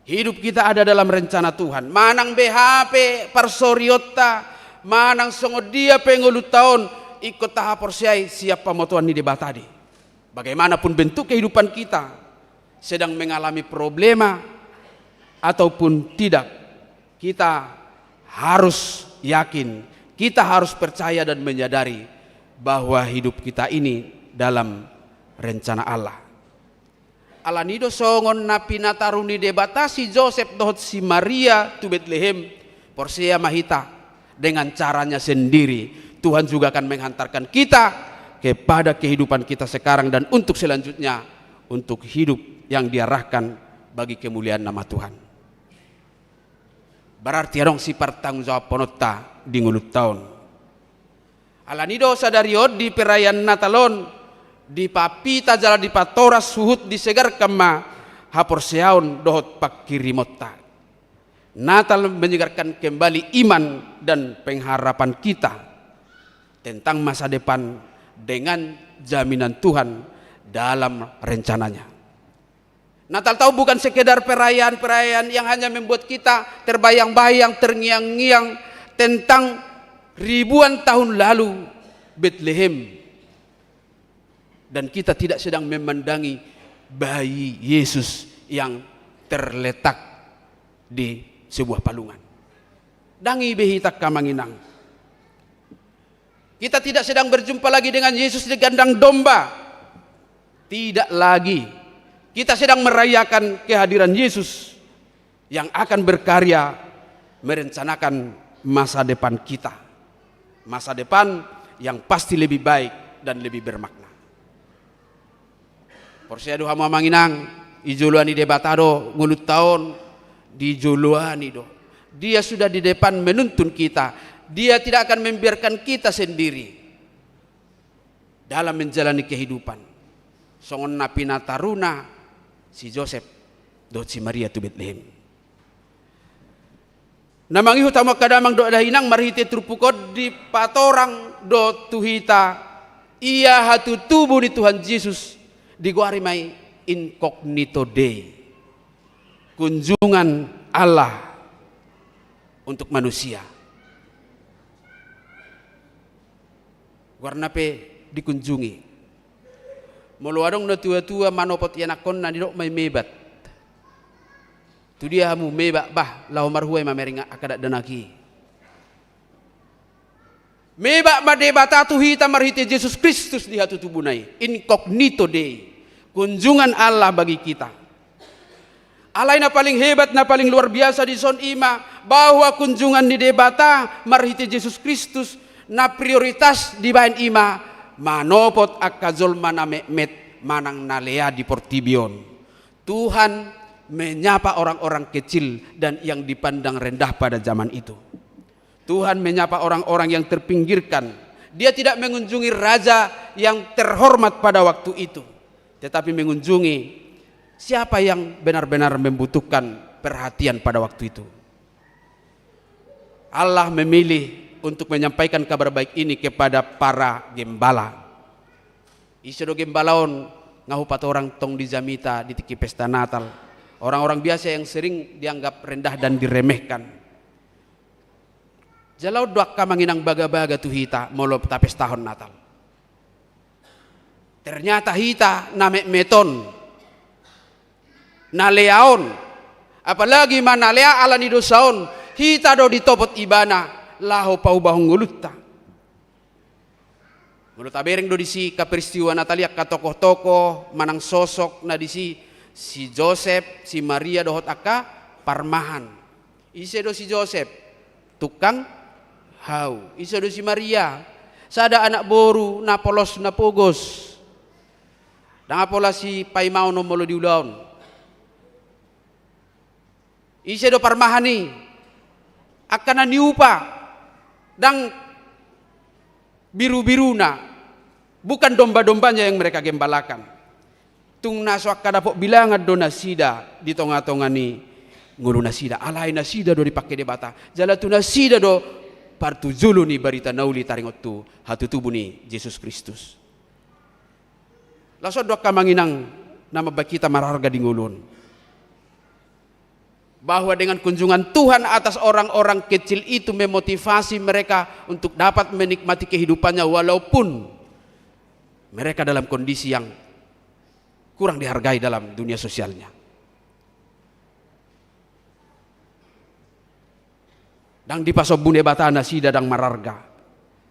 Hidup kita ada dalam rencana Tuhan. Manang beha pe parsorionta, manang songon dia pe ngolunta on, ingkon tahaporseai sian pamotoan ni Debata do i. Bagaimanapun bentuk kehidupan kita, sedang mengalami problema ataupun tidak, kita harus yakin, kita harus percaya dan menyadari bahwa hidup kita ini dalam rencana Allah. Alani do songon na pinataru ni Debata si Josep dohot si Maria tu Betlehem, porsea ma hita, dengan caranya sendiri Tuhan juga akan menghantarkan kita kepada kehidupan kita sekarang dan untuk selanjutnya, untuk hidup yang diarahkan bagi kemuliaan nama Tuhan. Berarti adong sipartanggungjawabhononta di ngolunta on. Alani do sadari on di perayaan Natal on, dipapita jala dipatoras huhut disegarkan ma haporseaon dohot panghirimonta. Natal menyegarkan kembali iman dan pengharapan kita tentang masa depan dengan jaminan Tuhan dalam rencananya. Natal tahun bukan sekedar perayaan-perayaan yang hanya membuat kita terbayang-bayang, terngiang-ngiang tentang ribuan tahun lalu Betlehem. Dan kita tidak sedang memandangi bayi Yesus yang terletak di sebuah palungan. Ndang i be hita, angka amang inang. Kita tidak sedang berjumpa lagi dengan Yesus di kandang domba. Tidak lagi. Kita sedang merayakan kehadiran Yesus yang akan berkarya merencanakan masa depan kita. Masa depan yang pasti lebih baik dan lebih bermakna. Porsea do hamu, amang inang, dijoloani Debata do ngolunta on, dijoloani do. Dia sudah di depan menuntun kita. Dia tidak akan membiarkan kita sendiri dalam menjalani kehidupan. Songon na pinataruna si Josep dohot si Maria tu Betlehem. Na mangihut hamu angka damang dohot dainang, marhite turpuk on dipatorang do tu hita ia hatutubu ni Tuhan Jesus, digoari ma i Incognito Dei, kunjungan Allah untuk manusia. Goarna pe dikunjungi. Molo adong na tua-tua manopot ianakhonna, didok ma i mebat. Tu dia hamu mebat, bah, laho marhua i mamereng angka dakdanak i. Mebat ma Debata tu hita marhite Jesus Kristus di hatutubuna i. Incognito Dei. Kunjungan Allah bagi kita. Alai na paling hebat, na paling luar biasa dison i ma bahwa kunjungan ni Debata marhite Jesus Kristus na prioritas dibaen i ma manopot angka jolma na metmet manang na lea di portibi on. Tuhan menyapa orang-orang kecil dan yang dipandang rendah pada zaman itu. Tuhan menyapa orang-orang yang terpinggirkan. Dia tidak mengunjungi raja yang terhormat pada waktu itu, tetapi mengunjungi siapa yang benar-benar membutuhkan perhatian pada waktu itu. Allah memilih untuk menyampaikan kabar baik ini kepada para gembala. Ise do gembala on? Nga hupatorang tong di jamita di tingki pesta Natal. Orang-orang biasa yang sering dianggap rendah dan diremehkan. Jala on do angka amang inang bagabaga tu hita molo tapestahon Natal. Ternyata hita na metmet on, na lea on, apalagi ma na lea alani dosa on, hita do ditopot Ibana laho paubahon ngolunta. Molo tabereng do disi angka peristiwa Natal i, angka tokoh-tokoh manang sosok na disi, si Josep, si Maria dohot angka parmahan. Ise do si Josep? Tukang hau. Ise do si Maria? Sada anak boru na polos na pogos. Ndang pola sipaimaon on molo di ulaon. Ise do parmahan i? Angka na niupa, ndang biru-biruna, bukan domba-dombanya yang mereka gembalakan. Tung na so angka dapot bilangan do nasida di tonga-tonga ni ngolu nasida, alai nasida do dipangke Debata, jala tu nasida do partujolo ni barita na uli taringot tu hatutubu ni Jesus Kristus. Laos on do angka amang inang na mambahen hita marharga di ngolu on, bahwa dengan kunjungan Tuhan atas orang-orang kecil itu memotivasi mereka untuk dapat menikmati kehidupannya walaupun mereka dalam kondisi yang kurang dihargai dalam dunia sosialnya. Ndang dipasombu Debata nasida ndang mararga.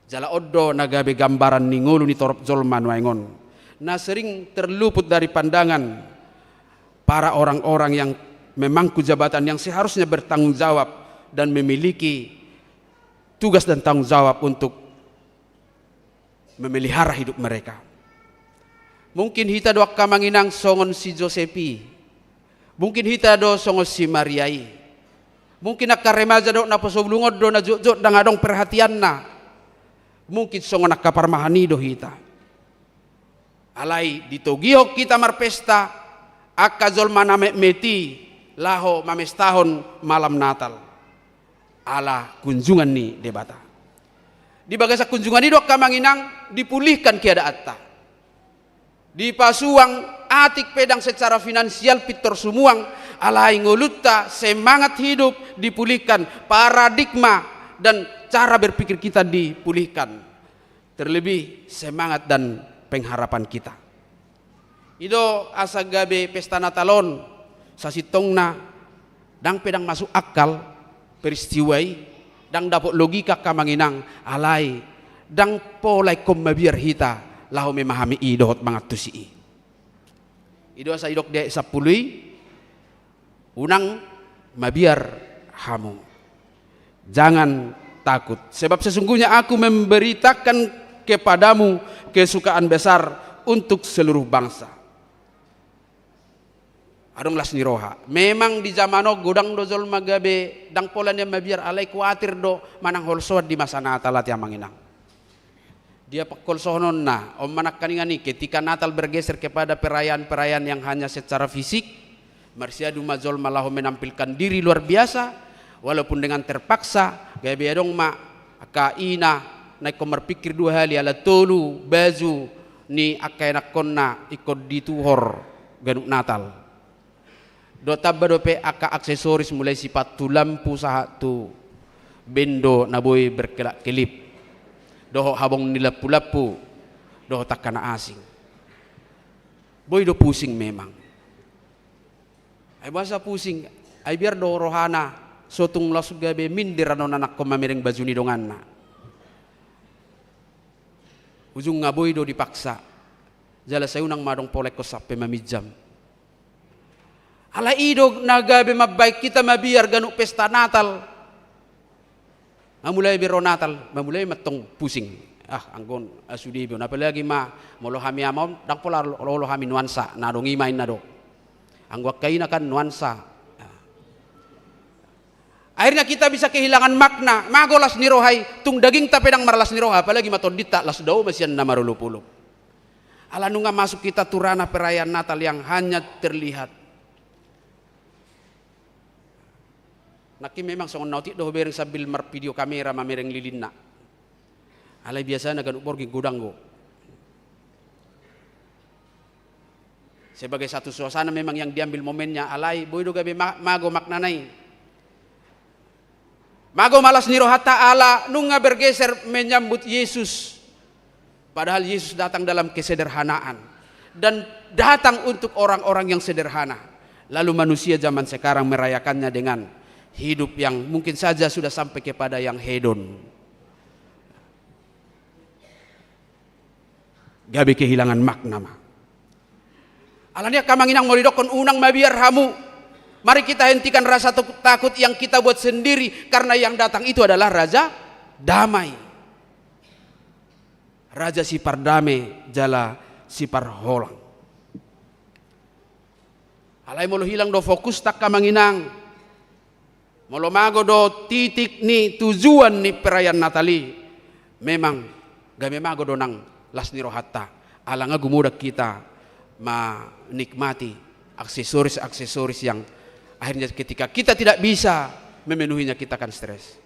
Jala on do na gabe gambaran ni ngolu ni torop jolma nuaeng on, na sering terluput dari pandangan para orang-orang yang memangku jabatan yang seharusnya bertanggung jawab dan memiliki tugas dan tanggung jawab untuk memelihara hidup mereka. Mungkin hita do angka amang inang songon si Josep i. Mungkin hita do songon si Maria i. Mungkin angka remaja dohot naposobulung on do na jotjot ndang adong perhatianna. Mungkin songon angka parmahan i do hita. Alai ditogihon hita marpesta, angka jolma na metmet i laho mamestahon malam Natal. Ala kunjungan ni Debata. Di bagasan kunjungan i do angka amang inang dipulihkan keadaanta. Dipasuang atik pe ndang secara finansial pintor sumuang, alai ngolunta semangat hidup dipulihkan, paradigma dan cara berpikir kita dipulihkan. Terlebih semangat dan pengharapan kita. I do asa gabe pesta Natal on, sasintongna ndang pe ndang masuk akal peristiwa i, ndang dapot logika angka amang inang, alai ndang pola ingkon mabiar hita laho memahami i dohot mangantusi i. I do asa didok di ayat sampulu i, unang mabiar hamu. Jangan takut, sebab sesungguhnya aku memberitakan kepadamu kesukaan besar untuk seluruh bangsa. Adong las ni roha. Memang di zaman on godang do jolma gabe ndang pola nian mabiar, alai kuatir do manang holsoan di masa Natal, ate amang inang. Dia pangholsohononna, on ma nangkaningan i, ketika Natal bergeser kepada perayaan-perayaan yang hanya secara fisik, marsiadu ma jolma laho menampilkan diri luar biasa, walaupun dengan terpaksa, gabe adong ma angka ina na ingkon marpikir dua hali ala tolu baju ni angka anakkonna ingkon dituhor ganup Natal. Dohot tamba dope angka aksesoris, mulai sipatu, lampu sahat tu bendo na boi berkelap-kelip, dohot habong ni lampu-lampu, dohot angka na asing. Boi do pusing memang. Ai boasa pusing? Ai biar do rohana so tung laos gabe minder annon anakkon mamereng baju ni donganna. Ujungna boi do dipaksa. Jala sai unang ma adong pola ingkon sampe maminjam. Alai i do na gabe mambahen hita mabiar ganup pesta Natal. Mamulai be ro Natal, mamulai mantong pusing. Ah, anggo on, ah, sude be on. Apalagi ma molo hami ama on, ndang pola olo, olo hami nuansa, na adong i ma inna do. Anggo angka ina kan nuansa. Ah. Akhirnya kita bisa kehilangan makna, mago las ni roha i, tung dagingta pe ndang marlas ni roha, apalagi ma tondinta, las dao ma sian na marolopolop. Ala nunga masuk kita tu ranah perayaan Natal yang hanya terlihat. Nangkin memang songon na otik do hubereng sambil marvideo kamera mamereng lilinna. Alai biasana ganup borngin godang do. Sebagai satu suasana memang yang diambil momennya, alai boi do gabe ma-, mago maknana i. Mago ma las ni rohanta ala nunga bergeser menyambut Yesus. Padahal Yesus datang dalam kesederhanaan dan datang untuk orang-orang yang sederhana. Lalu manusia zaman sekarang merayakannya dengan hidup yang mungkin saja sudah sampai kepada yang hedon. Gabe kehilangan makna ma. Alani i angka amang inang, molo didokkon unang mabiar hamu, mari kita hentikan rasa takut, takut yang kita buat sendiri, karena yang datang itu adalah Raja Damai. Raja Sipardame jala Siparholang. Alai molo hilang do fokusta angka amang inang, molo mago do titik ni tujuan ni perayaan Natal i, memang gabe mago do nang las ni rohanta. Ala nga gumodang hita menikmati aksesoris-aksesoris yang akhirnya ketika kita tidak bisa memenuhinya, kita akan stres.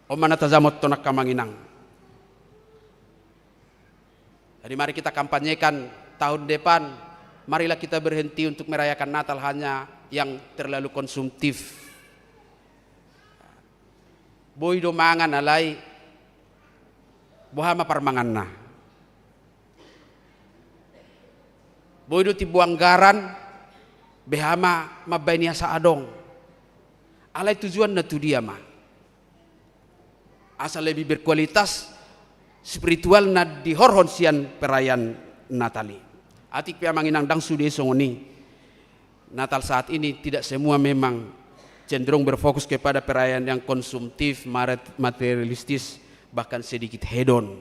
On ma na tajamothon angka amang inang. Jadi mari kita kampanyekan tahun depan, marilah kita berhenti untuk merayakan Natal hanya yang terlalu konsumtif. Boi do mangan alai boha ma parmanganna. Boi do timbo anggaran, beha ma mambahen i asa adong. Alai tujuanna tu dia ma? Asa lebih berkualitas spiritual na dihorhon sian perayaan Natal i. Atik pe amang inang, ndang sude songon i. Natal saat ini tidak semua memang cenderung berfokus kepada perayaan yang konsumtif, maret-, materialistis, bahkan sedikit hedon.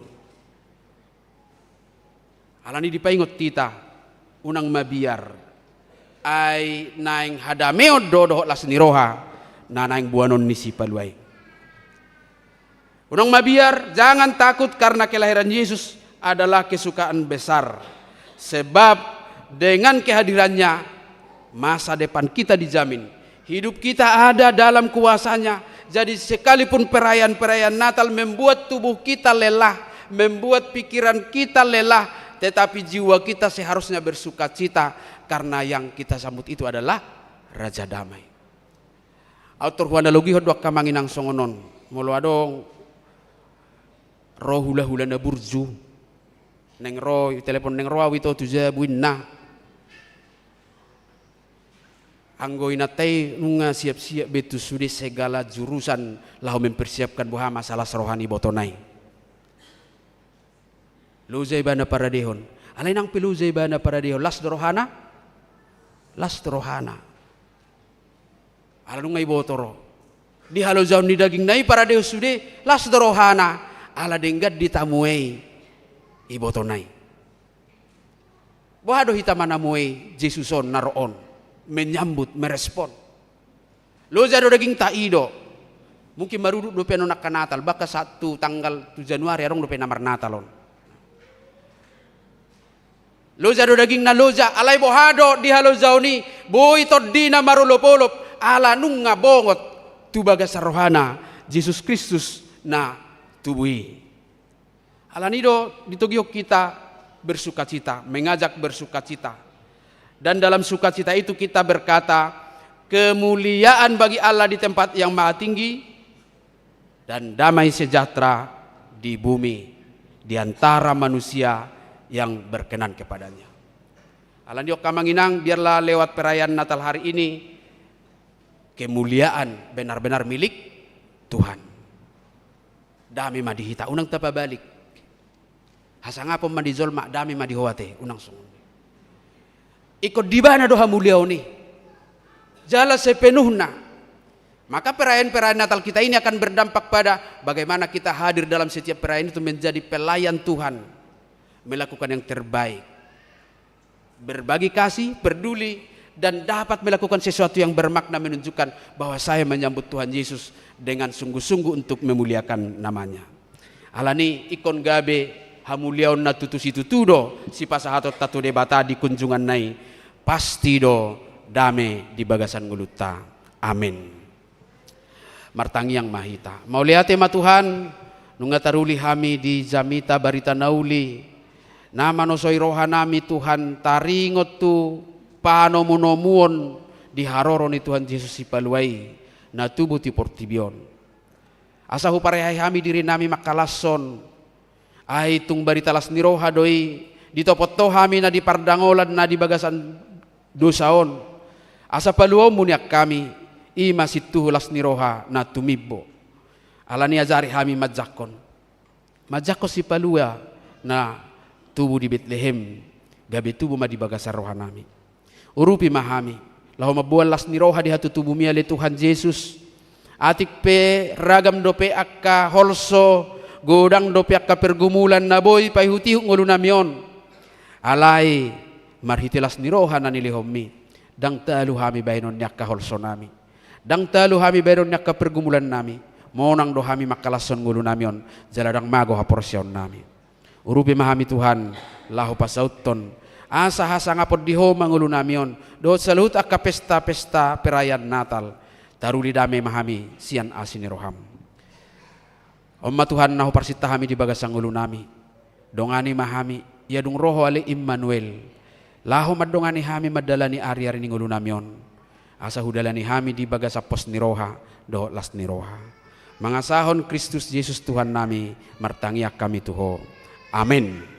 Alani dipaingot hita, unang mabiar. Ai naeng hadameon do dohot las ni roha na naeng boanon ni Sipalua i. Unang mabiar, jangan takut karena kelahiran Yesus adalah kesukaan besar. Sebab dengan kehadirannya, masa depan kita dijamin. Hidup kita ada dalam kuasanya. Jadi sekalipun perayaan-perayaan Natal membuat tubuh kita lelah, membuat pikiran kita lelah, tetapi jiwa kita seharusnya bersukacita karena yang kita sambut itu adalah Raja Damai. Aut tor huanalogihon do angka amang inang songon on. Molo adong ro hula-hula na burju, naeng ro, i telepon, naeng ro au ito tu jabu, inna. Anggo inanta i nunga siap-siap be tu sude segala jurusan laho mempersiapkan boha masalah las roha ni ibotona i. Loja ibana paradehon. Alai nang pe loja ibana paradehon, las do rohana? Las do rohana. Ala nunga iboto ro. Di halojaon ni dagingna i paradehon sude, las do rohana. Ala denggan ditamuei ibotona i. Boha do hita manamuei Jesus on na ro on, menyambut, merespon. Loja do dagingta, i do. Mungkin marudut dope on angka Natal, bahkan sahat tu tanggal, tu Januari adong dope na marnatal on. Loja do dagingna, loja, alai boha do di halojaon i, boi tondina marolop-olop, ala nunga bongot tu bagasan rohana Jesus Kristus na tubu i. Alani do ditogihon hita bersukacita, mengajak bersukacita. Dan dalam sukacita itu kita berkata, "Kemuliaan bagi Allah di tempat yang maha tinggi, dan damai sejahtera di bumi di antara manusia yang berkenan kepada-Nya." Alani do angka amang inang, biarlah lewat perayaan Natal hari ini, kemuliaan benar-benar milik Tuhan. Dame ma di hita, unang tapabalik. Hasangapon ma di jolma, dame ma di ho ate, unang songon i. Ingkon di ibana do hamuliaon i. Jala sepenuhna. Maka perayaan-perayaan Natal kita ini akan berdampak pada bagaimana kita hadir dalam setiap perayaan itu menjadi pelayan Tuhan, melakukan yang terbaik. Berbagi kasih, peduli, dan dapat melakukan sesuatu yang bermakna, menunjukkan bahwa saya menyambut Tuhan Yesus dengan sungguh-sungguh untuk memuliakan nama-Nya. Alani ingkon gabe hamuliaon na tutu situtu do sipasahatonta tu Debata di kunjunganna i, pasti do dame di bagasan ngolunta. Amin. Martangiang ma hita. Mauliate ma Tuhan, nunga taruli hami di jamita barita na uli, na manosoi rohanami Tuhan, taringot tu panomunomuon di haroro ni Tuhan Jesus Sipalua i, na tubu tu portibi on. Asa huparehai hami dirinami mangkalashon, ai tung barita las ni roha do i, ditopot Ho hami na di pardangolan na di bagasan dosa on. Asa paluaonmu nian hami, i ma sintuhu las ni roha na tumimbo. Alani ajari hami manjangkon. Manjangkon Sipalua na tubu di Betlehem, gabe tubu ma di bagasan rohanami. Urupi ma hami, laho mamboan las ni roha di hatutubumi ale Tuhan Jesus. Atik pe ragam dope angka holso, godang dope angka pergumulan na boi paihutihut ngolunami on. Alai marhite las ni roha na nilehonmi, ndang talu hami bahenon ni angka holsonami. Ndang talu hami bahenon ni angka pergumulannami. Monang do hami mangkalashon ngolunami on, jala ndang mago haporseaonnami. Urupi ma hami Tuhan, laho pasauthon asa hasangapon di Ho ma ngolunami on dohot saluhut angka pesta-pesta perayaan Natal. Taruli dame ma hami sian asi ni roham. On ma Tuhan na huparsinta hami di bagasan ngolunami. Dongani ma hami, ia dung ro Ho ale Immanuel, laho mandongani hami mandalani ari-ari ni ngolunami on. Asa hudalani hami di bagasan pos ni roha dohot las ni roha. Mangasahon Kristus Jesus Tuhannami, martangiang hami tu Ho. Amen.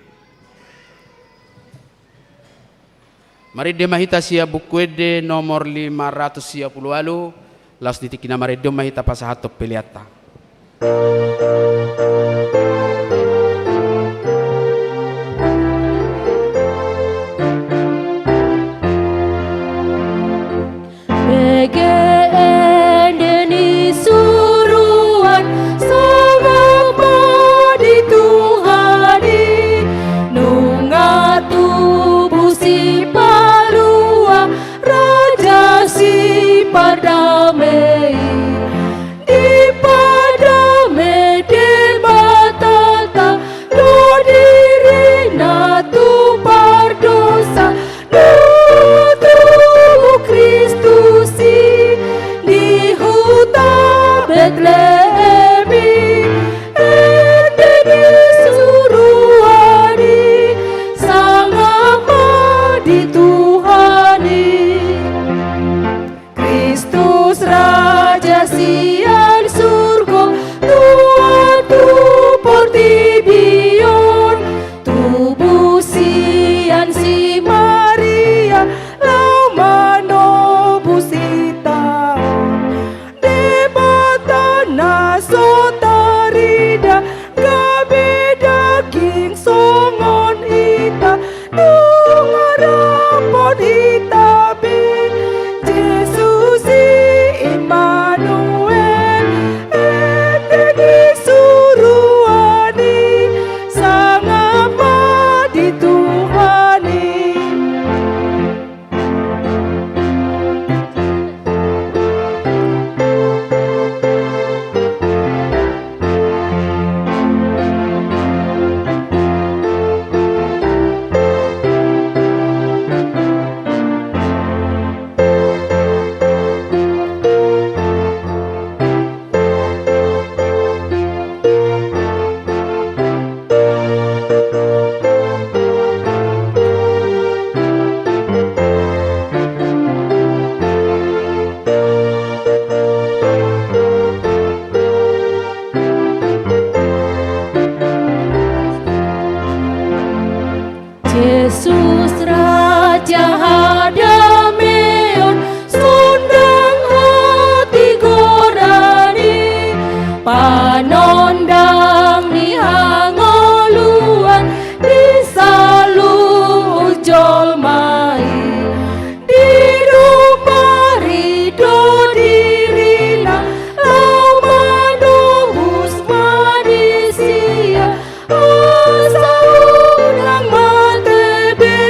Marende ma hita sian Buku Ende nomor lima ratus sia pulu ualu, laos di tingki na marende on ma hita pasahathon peleanta. Jesus Raja hadameon, sundang hatigoran i, panondang ni hangoluan di saluhut jolma i. Di rumari do dirina, laho manobus manisia, asa unang mate be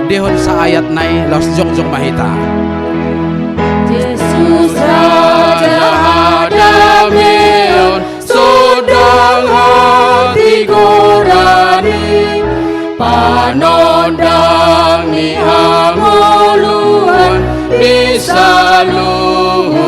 Didok saayatna i, laos jongjong ma hita. Jesus Raja hadameon, sondang hatigoran i, panondang ni hangoluan di saluhut